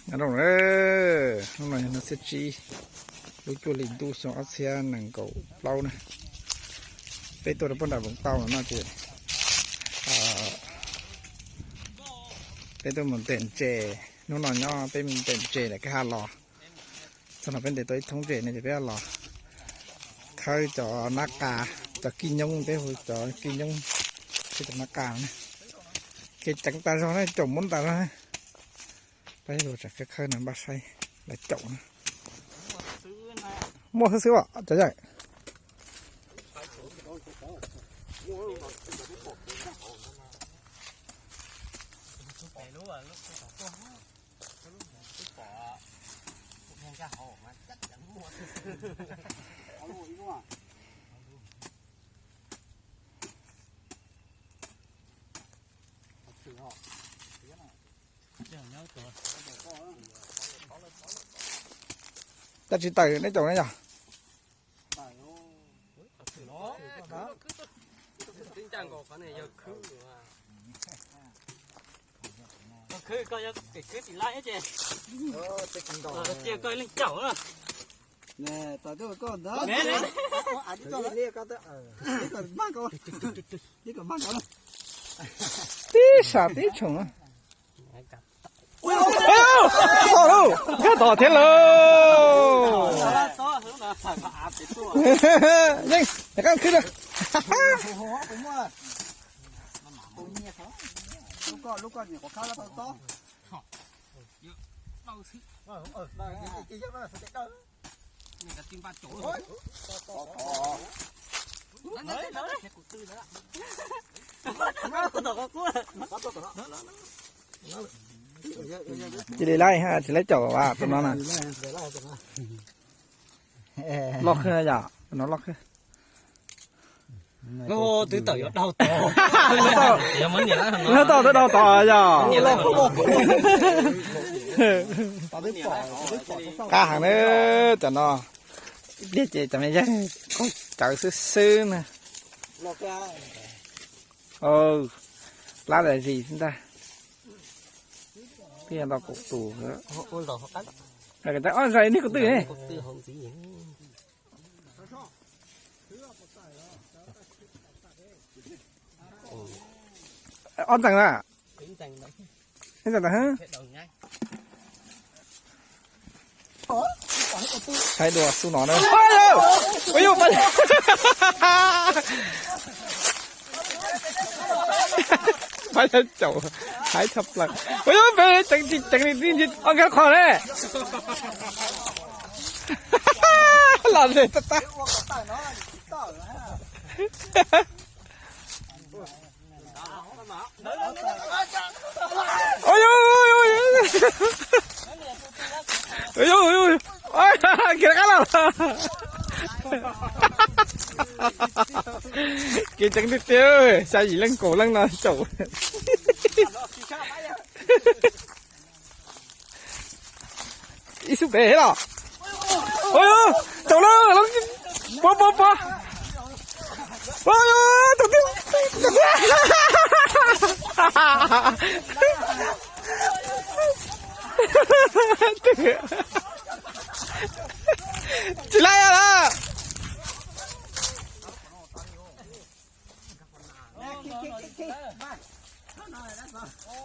Nyob zoo na, hnub no yog hnub xiab tsib lub cuaj hli ntuj xyoo ob txhiab nees nkaum plaub na. Peb tuaj rau pem nram Voos Tau no ces peb tuaj mus ntes ntses. Hnub no nyob peb mus ntes ntses lam kwj ha los. Txog no peb ntes tau ib thoob ntses no ces peb los khawb cov nab qa, cov kij nyoob, peb hu cov kij nyoob thiab cov nab qa na. Kev ceev tas zog na, caum muab tas zog na. Peb los tseem khawb khawb no, npaj saib lawv caum na. Muaj xwb xwb os cov yawm. Cas tsis tawm neb caum ne yog? Tib sam tib tshoom. Nkag tom thiab lauj. Yeej, qab khwb na. Cia li laij, tsis laij caum tus no na. Loj khwb yom, tus no loj khwb. Twb tawm yuav dhau tod. Twb tawm, twb dhau tod yom. Qab heev na, cov no. Ib pliag ces cov me yawg qaug cawv xwb xwb na. Lab lawm zis xwb ntag. Twb yog ntau kaum tus. Ob zais niag kuv twj ne. Ob ntxees na. Ib ntxees ntawd. Saib dua xu no na. Ua yus pab, pab caum haib tshaj plaws. Ua yus peb ceev, ceev li ob nkag qhov ne. Los ntes tag tag. Kiag qab los. Kev ceev tiag tiag, xya yim leej kaum leej no caum. Ib xub pem los. Caum lawm, pov pov pov. Caum tiag, caum tiag. Tsis laij lawm.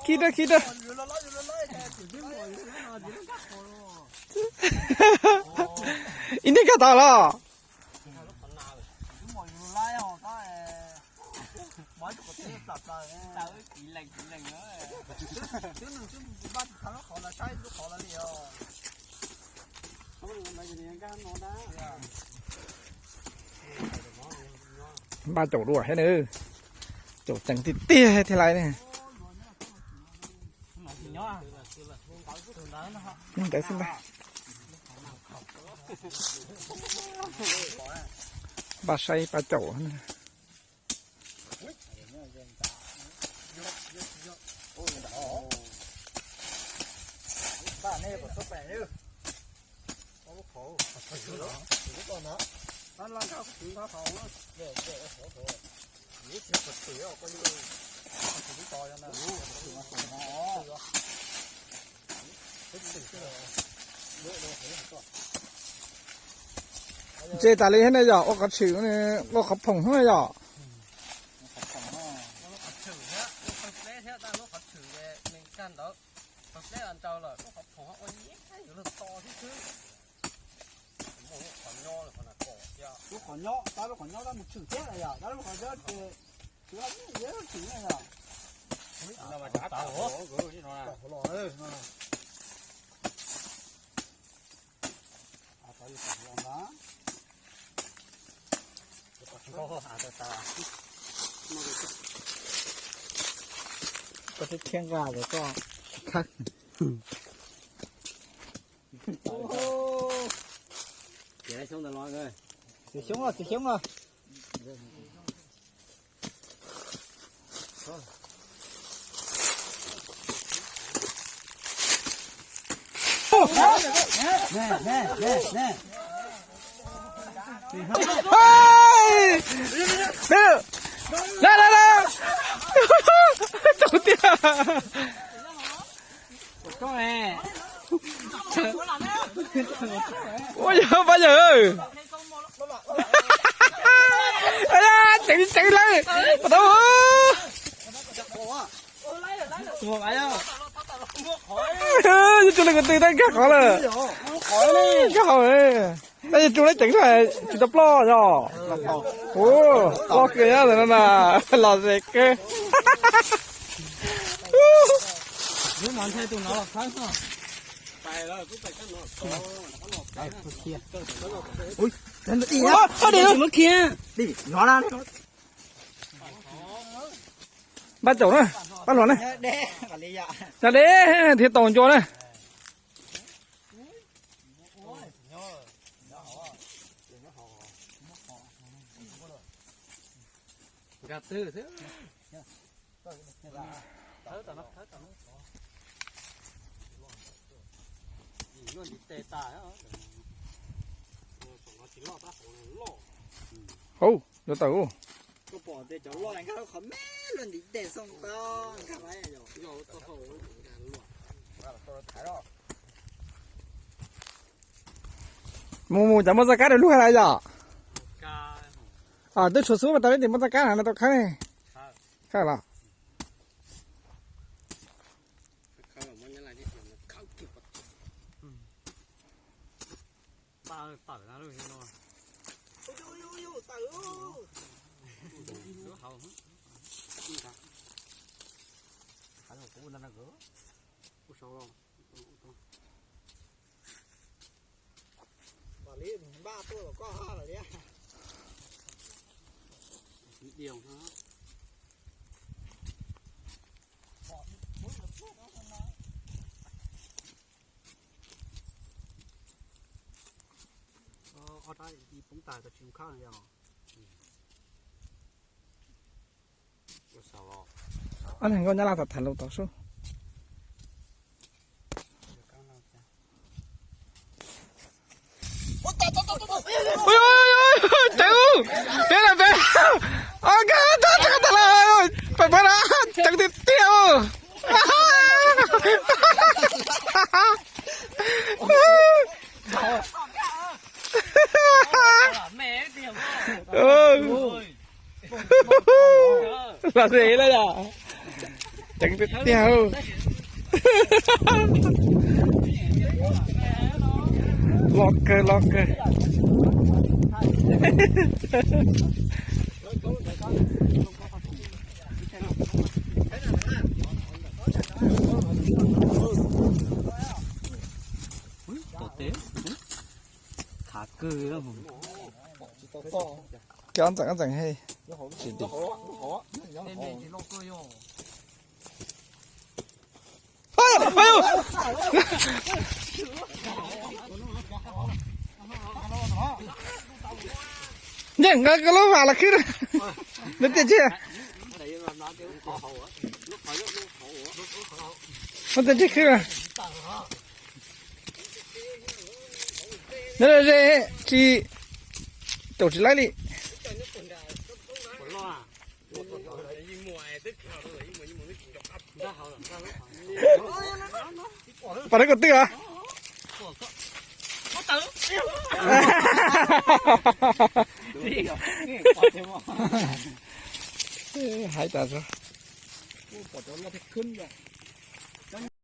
Khib dawb, khib dawb. Ib niag kag tau los. Npaj caum dua thiab na. Caum ceev tiag tiag thiaj li ne. Ntawd xwb ntag. Npaj saib pab caum. Ntse tas li thiab ne yom, ua qhov tshwm, ua qhov phoom xwb na yom. Lub qhov nyob, tab lub qhov nyob tab mus tshwm thiab yom, tab lub qhov nyob ces tshwm los tshwm na yom. Koj twb thiab nqa lawm koj. Txiv xyoob los, txiv xyoob los. Ua yog pab yawg. Ceev ceev lawm. Yuav tsum li ko tw tab nkag qhov lawm. Nkag qhov, tab yuav tsum li ceev tsis tau ploj yog. Ua, loj kawg no na, los ze kawg. Pab caum na, pab hluas na. Cov deb thiab tau ncua na. Hauv, yuav tawm. Mus mus, cov muaj txoj kab rau lub hais lawm yom. Twb tshuav xub mas tau ib tim muaj txoj kab na, tau khawb. Khawb los. Ob leeg nkauj Nyab Laj tham tham lus tau sub. Ceev, peb na peb, peb na, ceev tiag tiag. Los ze lawm yom. Ceev tiag tiag. Loj kawg loj kawg. Tom teb, khav kawg. Cov ntxeem ntxeem he. Nyeej nkawd lub vas los khwb, nws tiam tsis, nws tiam tsis khwb. Nws ze tsis caum tsis laib li. Pom dab koj twb os. Hais tas.